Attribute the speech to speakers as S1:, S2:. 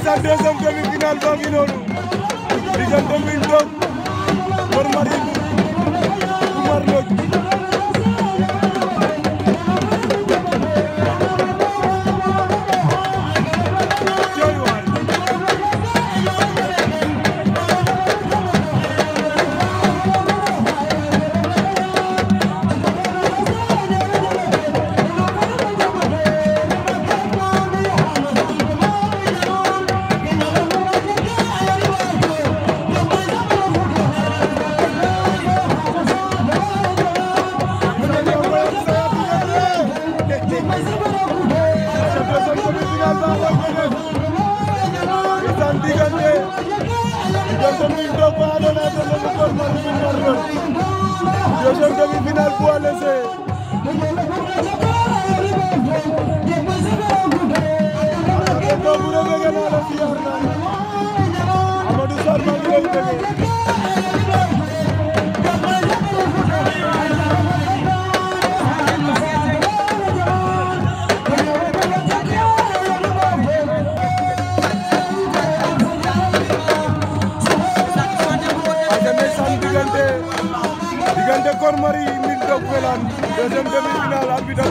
S1: ndeysaan deuxième demi-finale baa ngi noonu diggante Mbine Ndiob Kor Marin Oumar Lodj deuxième demi-finale poids léger Amadou Sarr maa ngi lay bëgg diggante Kor Marin Mbine Ndiob Felane deuxième demi-finale arbitre